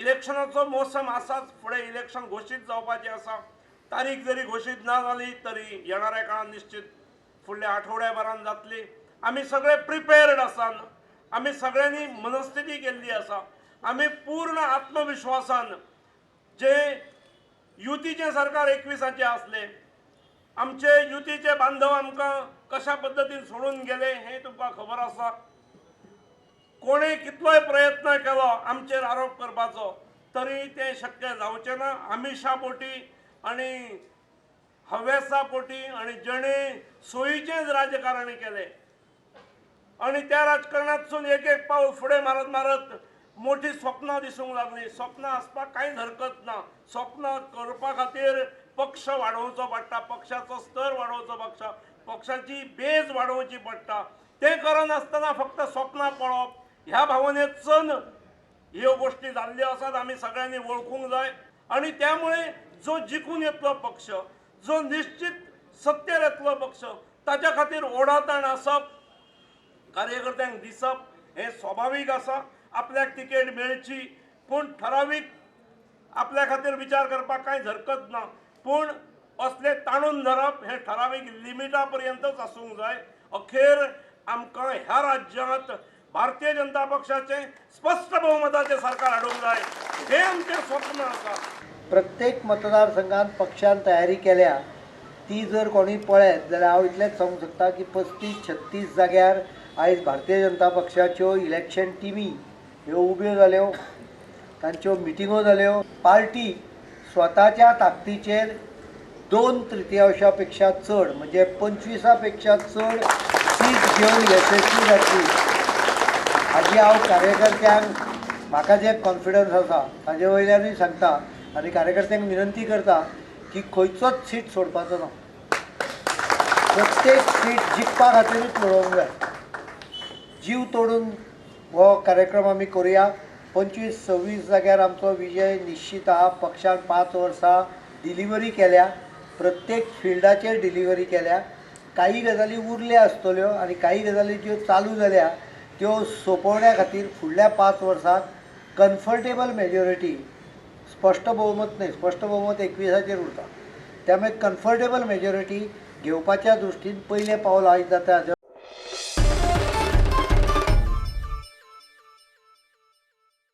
इलेक्शनाचो मोसम आसाच, फुडें इलेक्शन घोशीत जावपाचें आसा. तारीख जरी घोशीत ना जाली तरी येणाऱ्या काळान निश्चित फुडल्या आठवड्याभरान जातली. आमी सगळे प्रिपेर्ड आसात, आमी सगळ्यांनी मनस्थिती केल्ली आसा. आमी पूर्ण आत्मविश्वासान जे युतीचें सरकार 21 आसलें, आमचे युतीचे बांधव आमकां कशा पद्दतीन सोडून गेले हें तुमकां खबर आसा. कोणें कितलोय प्रयत्न केलो आमचेर आरोप करपाचो तरी तें शक्य जावचें ना. आमिशा पोटी आनी हव्यासा पोटी आनी जेणे सोयीचेंच राजकारण केलें आनी त्या राजकारणांतसून एक एक पावल फुडें मारत मारत मोठी स्वप्नां दिसूंक लागली. स्वप्नां आसपाक कांयच हरकत ना. स्वप्नां करपा खातीर पक्ष वाडोवचो पडटा, पक्षाचो स्तर वाडोवचो पडटा, पक्षाची बेज वाडोवची पडटा. तें करनासतना फक्त स्वप्नां पळोवप ह्या भावनेतसून ह्यो गोश्टी जाल्ल्यो आसात. आमी सगळ्यांनी वळखूंक जाय आनी त्यामुळे जो जिखून येतलो पक्ष, जो निश्चित सत्तेर येतलो पक्ष, ताच्या खातीर ओढाताण आसप, कार्यकर्त्यांक दिसप हें स्वाभावीक आसा. आपल्याक तिकेट मेळची पूण ठरावीक आपल्या खातीर विचार करपाक कांयच हरकत ना, पूण असले ताणून धरप हें ठरावीक लिमिटा पर्यंतच आसूंक जाय. अखेर आमकां ह्या राज्यांत भारतीय जनता पक्षाचें स्पश्ट बहुमताचें सरकार हाडूंक जाय, हें आमचें स्वप्न आसा. प्रत्येक मतदारसंघात पक्षान तयारी केल्या ती जर कोणी पळयत जाल्यार हांव इतलेंच सांगूंक शकता की 35-36 जाग्यार आयज भारतीय जनता पक्षाच्यो इलेक्शन टिमी ह्यो उब्यो जाल्यो, तांच्यो मिटिंगो जाल्यो. पार्टी स्वताच्या ताकदीचेर 2/3 पेक्षा चड म्हणजे 25 पेक्षा चड सीट घेवन यशस्वी जातली हाजी हांव कार्यकर्त्यांक म्हाका जे कॉन्फिडन्स आसा ताजे वयल्यानूय सांगता आनी कार्यकर्त्यांक विनंती करता की खंयचोच सीट सोडपाचो ना, प्रत्येक सीट जिखपा खातीरूच लडोवंक जाय. जीव तोडून हो कार्यक्रम आमी करुया. 25-26 जाग्यार आमचो विजय निश्चित आहा. पक्षान 5 वर्सां डिलिव्हरी केल्या, प्रत्येक फिल्डाचेर डिलिव्हरी केल्या. काही गजाली उरल्या आसतल्यो आनी काही गजाली ज्यो चालू जाल्या त्यो सोंपोवण्या खातीर फुडल्या 5 वर्सांक कम्फर्टेबल मेजॉरिटी, स्पश्ट बहुमत न्हय, स्पश्ट बहुमत 21 उरता, त्यामुळे कम्फर्टेबल मेजॉरिटी घेवपाच्या दृश्टीन पयलें पावल आयज जाता.